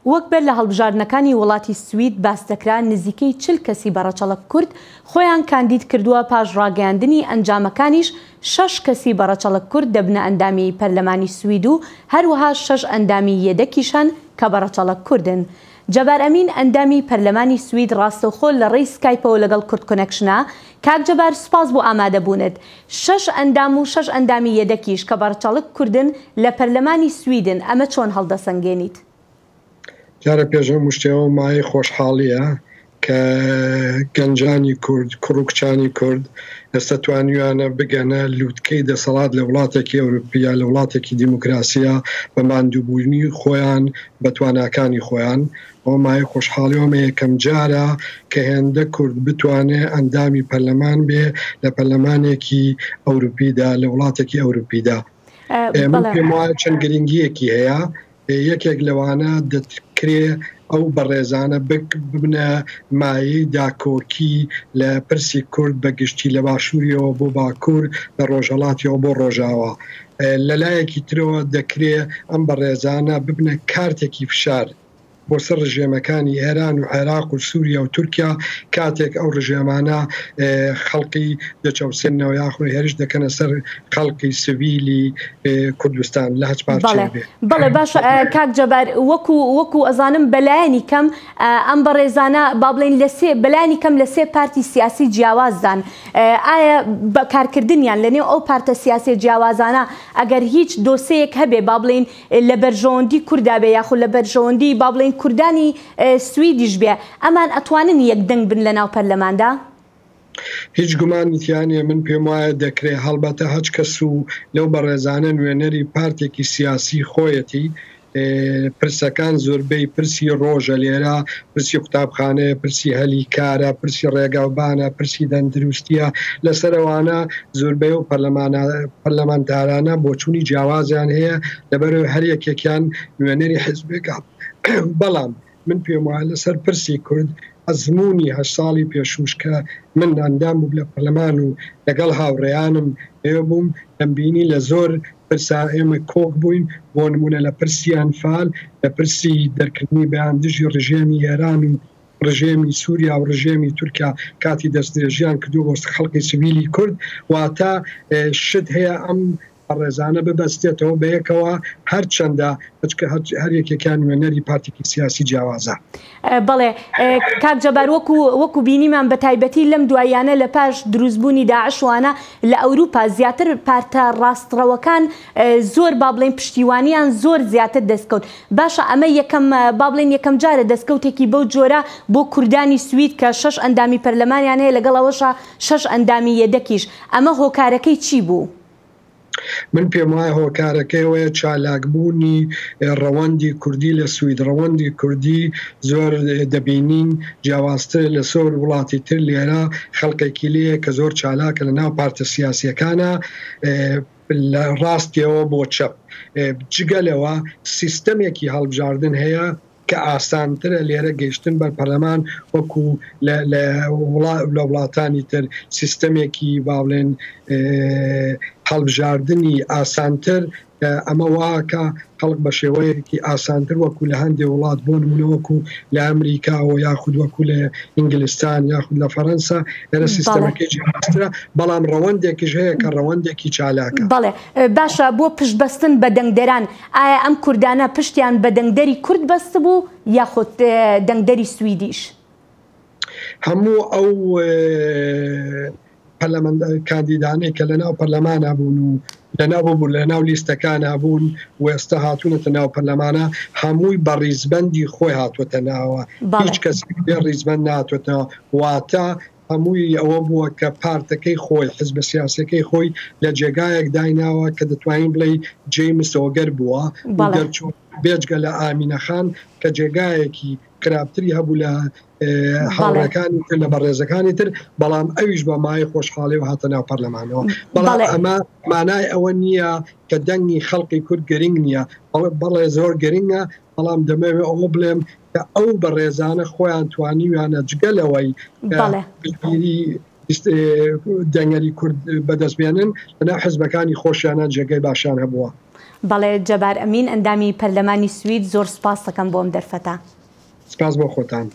وەک بەر لە هەڵبژاردنەکانی وڵاتی سوید باس دەکرا نزیکەی 40 کەسی بە ڕەچەڵەک کورد خۆیان کاندید کردووە پاش ڕاگەیاندنی ئەنجامەکانیش شەش کەسی بە ڕەچەڵەک کورد دەبنە ئەندامی پەرلەمانی سوید و هەروەها شەش ئەندامی یەدەکیش هەن کە بە ڕەچەڵەک کوردن. جەبار ئەمین ئەندامی پەرلەمانی سوید ڕاستەوخۆ لە ڕێی سکایپەوە لەگەڵ کوردکۆنێکشنە. کاک جەبار سوپاس بۆ ئامادەبوونت. شەش ئەندام و شەش ئەندامی یەدەکیش کە بەڕچەڵک کوردن لە پەرلەمانی سویدن، ئەمە چۆن هەڵدەسەنگێنیت؟ دیارە پێش هەموو شتێ ئەوە مایەی خۆشحاڵییە کە گەنجانی کورد، کوڕ و کچانی کورد ئێستا توانیویانە بگەنە لوتکەی دەسەڵات لە وڵاتێکی ئەوروپییا، لە وڵاتێکی دیموکراسییا بە ماندووبوونی خۆیان، بە تواناکانی خۆیان. ئەوە مایەی خۆشحاڵی ئەمە یەکەم جارە کە هێندە کورد بتوانێ ئەندامی پەرلەمان بێ لە پەرلەمانێکی ئەوروپیدا، لە وڵاتێکی ئەوروپیدا. من پێم وایە چەند گرنگییەکی هەیە. یەکێک لەوانە دەکرێ ئەو بەڕێزانە ببنە مایەی داکۆکی لە پرسی کورد بە گشتی لە باشووریەوە بۆ باکوور، لە ڕۆژهەڵاتیەوە بۆ ڕۆژاوا. لە لایەکی ترەوە دەکرێ ئەم بەڕێزانە ببنە کارتێکی فشار بۆ سەر ڕژێمەکانی ئێران و عێراق و سووریا و تورکیا کاتێک ئەو ڕژێمانە خەڵکی دەچەوسێنەوە یاخود هێرش دەکەنە سەر خەڵکی سڤیلی کوردستان لە هەچ پارچەیەک بێ. بەڵێ باشە کاک جەبار وەکو وەکو ئەزانم بەلایەنی کەم ئەم بەڕێزانە با بڵێین لە سێ بەلایەنی کەم لە سێ پارتی سیاسی جیاوازدان ئایا بە کارکردنیان لە نێو ئەو پارتە سیاسیە جیاوازانە ئەگەر هیچ دۆسێیەک هەبێ با بڵێین لە بەرژەوەندی کوردا بێ یاخود لە بەرژەوەندی با بڵێین کوردانی سویدیش بێ ئەمان ئەتوانن یەک دەنگ بن لە ناو پەرلەماندا؟ هیچ گومانی تیا نیە من پێم وایە دەکرێ هەڵبەتە هەچ کەس و لەو بەڕێزانە نوێنەری پارتێکی سیاسی خۆیەتی پرسەکان زۆربەی پرسی ڕۆژە لێرە پرسی قوتابخانەیە پرسی هەلی کارە پرسی ڕێگاوبانە پرسی دەندروستیە لەسەر ئەوانە زۆربەی و پەرلەمانتارانە بۆچوونی جیاوازیان هەیە لەبەرەوەی هەر یەکێکیان نوێنەری حزبێکە بەڵام من پێم وایە لەسەر پرسی کورد ئەزموونی هەشت ساڵی پێشووش کە من ئەندام بووم لە پەرلەمان و لەگەڵ هاوڕێیانم لەوێ بووم دەمبینی لە زۆر پرسا ئێمە کۆک بووین بۆ نموونە لە پرسی ئەنفال لە پرسی دەرکردنی بەیان دژی ڕژێمی ئێران و ڕژێمی سووریا و ڕژێمی تورکیا کاتی دەستدرێژیان کردووە بۆ خەڵکی سڤیلی کورد واتە شت هەیە ئەم بەڕێزانە ببەستێتەوە بەیەکەوە هەرچەندە هەر یەکێکیان نوێنەری پارتێکی سیاسی جیاوازە. بەڵێ کاک جەبار وەکو وەکو بینیمان بە تایبەتی لەم دواییانە لە پاش دروستبوونی داعش وانە لە ئەوروپا زیاتر پارتە ڕاستڕەوەکان زۆر با بڵێین پشتیوانیان زۆر زیاتر دەستکەوت باشە ئەمە یەکەم با بڵێین یەکەم جارە دەستکەوتێکی بەو جۆرە بۆ کوردانی سوید کە شەش ئەندامی پەرلەمانیان هەیە لەگەڵ ئەوەشا شەش ئەندامی یەدەکیش ئەمە هۆکارەکەی چی بوو؟ من پێم وایە هۆکارەکەی ئەوەیە چالاکبوونی ڕەوەندی کوردی لە سوید، ڕەوەندی کوردی زۆر دەبینین جیاوازترە لە زۆر وڵاتی تر، لێرە خەڵکێکی لێیە کە زۆر چالاکە لە ناو پارتە سیاسیەکانە لە ڕاستیەوە بۆ چەپ، جگە لەوە سیستەمێکی هەڵبژاردن هەیە کە ئاسانترە لێرە گەیشتن بە پەرلەمان وەکو لە وڵاتانی تر سیستەمێکی با بڵێن هەڵبژاردنی ئاسانتر ئەمە واکە خەڵک بە شێوەیەکی ئاسانتر وەکو لە هەندێ وڵات بۆ نمونە وەکو لە ئەمریکا و یاخود وەکو لە ئینگلستان یاخود لە فەرەنسا لێرە سیستەمەکەی جیاوازترە بەڵام ڕەوەندێکیش هەیە کە ڕەوەندێکی چالاکە. بەڵێ باشە بۆ پشت بەستن بە دەنگدەران ئایا ئەم کوردانە پشتیان بە دەنگدەری کورد بەستبوو یاخود دەنگدەری سویدیش؟ هەموو ئەو پەرلەمان کاندیدانەی کە لەناو پەرلەمانا بوون و لەناو ببوون لەناو لیستەکانا بوون و ئێستا هاتوونەتە ناو پەرلەمانە هەمووی بە ڕیزبەندی خۆی هاتووەتە ناوە هیچ کەسێک بێ ڕیزبەند نهاتووەتەوە واتە هەمووی ئەوە بووە کە پارتەکەی خۆی، حزبە سیاسیەکەی خۆی لە جێگایەک دایناوە کە دەتوانین بڵێی جێی مسۆگەر بووە و دەرچووە، بێجگە لە ئامینە خان کە جێگایەکی خراپتری هەبوو لە هاوڕێکانی تر لە بەڕێزەکانی تر، بەڵام ئەویش بە مایەی خۆشحاڵیەوە هاتە ناو پەرلەمانەوە. بەڵام ئەمە مانای ئەوە نییە کە دەنگی خەڵکی کورد گرنگ نییە، بەڵێ زۆر گرنگە، بەڵام دەمەوێت ئەوە بڵێم کە ئەو بەڕێزانە خۆیان توانیویانە جگە لەوەی پشتگیری دەنگەری کورد بەدەست بێنن لەناو حزبەکانی خۆشیانە جێگەی باشیان هەبووە. بەڵێ جەبار ئەمین ئەندامی پەرلەمانی سوید زۆر سوپاستەکەم بۆ ئەم دەرفەتە. سپاس بۆ خۆتان.